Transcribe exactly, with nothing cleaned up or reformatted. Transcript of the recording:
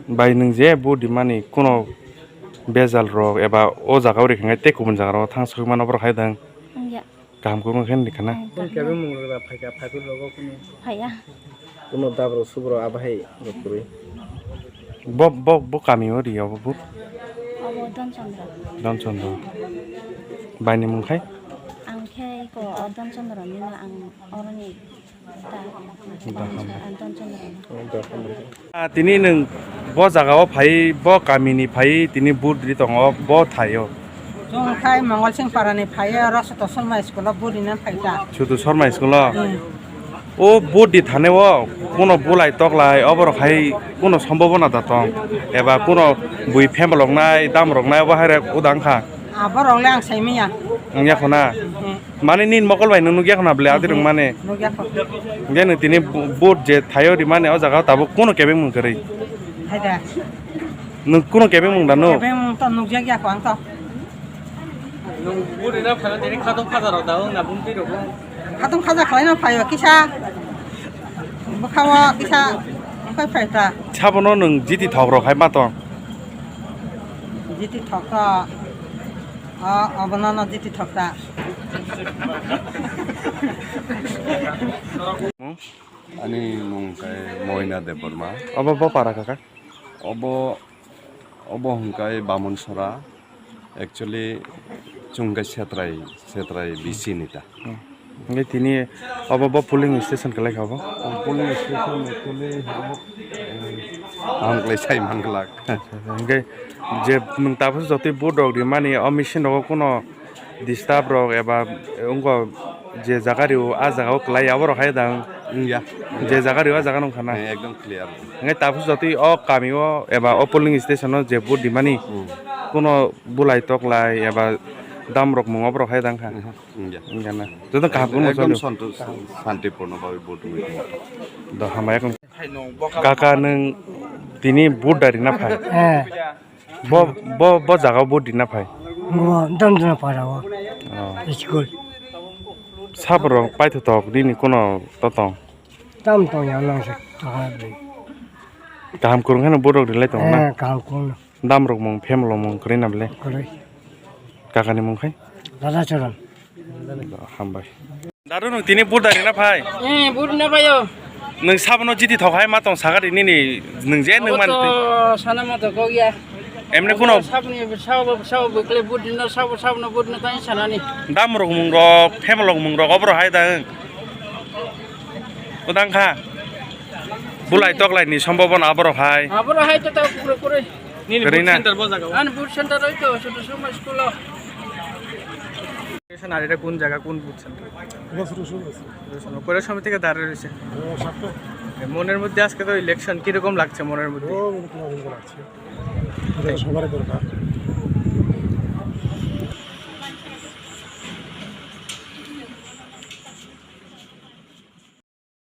Bai nwng je vote rimani kuno bejal rok eba o jaga o rikha khe tei kubun jaga rok thang sogwi mano borok hai dang. Wngya. Kaham kwrwng khe rikha na. Ang Bun kaham. Kebeng mung rok da phaikha, phaikha rok kunu. Phaiya. Kuno dabrok subrok abo hai rok kwrwi. Bo, bo, bo kami o ri abo bo. Abo Don Chandra. Don Chandra. Bai ni mung khai? Ang khe ko o Don Chandra ni no ang oroni. Ah, tini nwng bo jaga o phai, bo kami ni phai, tini vote ri tongo, bo thai o. Chwng khai Mongol Singh Para ni phai o, oro Suto Sharma school o vote rina phai ta. Suto Sharma school o? Hmm. O vote di thane o, kuno bulai toklai, oborok hai kuno sombobona da tong? Eba kuno bui phem rok nai, dam rok nai, obo hai rok udang kha? Aborok le ang sai manya. Wngya kho na? Hmm. Mane nini mokol bai nwng nukya khna bwle, adi rwng mane. Nukya kho. Hwnkhe nwng tini bu-, vote je thaio rimani o jaga o tabuk kuno kebeng mung kwrwi. Hai da. Nwng kuno kebeng mung da nuk? Kebeng mung to nukjak ya kho ang to. Nwng vote rina phaio tini khatong khaja rok da wng na bumtwi rok wng. Khatong khaja khlaina phaio kisa. Bwkhao kisa wngkhai phai ta. Sabono nwng jiti thok rok hai ma tong? Jiti thok to. O, obono no jiti thokta. Ani mung khe Moina Debbarma. Obo bo para kaka? Obo, obo hwnkhe Bamonsora. Actually, chwng khe Setrai, Setrai B C ni ta. Hmm. Hwnkhe tini obo bo polling station kwlai kha obo? O polling station actually obo, eh, ang kwlai sai man glak. Hwnkhe je nwng tabuk jotoi vote rok rimani o machine rogo kuno disturb rok eba wngkha je jaga rio a jaga o kwlai abo rok hai dang. Wngya. Je jaga rio a jaga nung khana. Eh, ekdom clear. Hwnkhe tabuk jotoi o kami o eba o polling station o je vote rimani Hmm. kuno bulai toklai eba dam rok mung abo rok hai dang kha. Mhm. Wngya. Wngya na. Joto kaham kuno Ekdom choli. Santu, santipurno bhabe vote wngwi tongo. Do hambai kung. Kaka nwng tini vote dari na phai? Eh. Bo, bo, bo jaga o vote di na phai? Bo Dondona para o. Oh. School. Sabrok paithotok nini kuno totong? Tam tong ya nang se tong ha bri. Kaham kwrwng kheno vote rok rilai tongo na? Eh, kaham kwrwng. Dam rok mung, phem rok mung kwrwi na bwle? Kwrwi. Kaka ni mung khai? Dada Choron. Hambai. Dadu, nwng tini vote dari na phai? Eh, vote na phaio. Nwng sabono jiti thok hai ma tong sagari nini nwng je nwng man. Obo to sana ma to kok ya. Emne kuno sabni sabo sabo bukle vote na sabo sabo no vote na tang sanani. Dam rok mung rok, phem rok mung rok, obro hai dang. Udang kha. Bulai toklai ni sombobona aborok hai. Aborok hai to ta kure kure. Nini Kwrwi vote na? Center bo jaga o? Ani vote center oi to, Suto Sharma school o. Education আর এটা কোন জায়গা, কোন booth centre? এটা ছোট ছোট আছে। ছোট ছোট। কয়টার সময় থেকে দাঁড়িয়ে রয়েছে? ও, সাতটা। মনের মধ্যে আজকে তো ইলেকশন, কিরকম লাগছে মনের মধ্যে? ও, মনে কোনো আনন্দ লাগছে। এটা সবারই দরকার।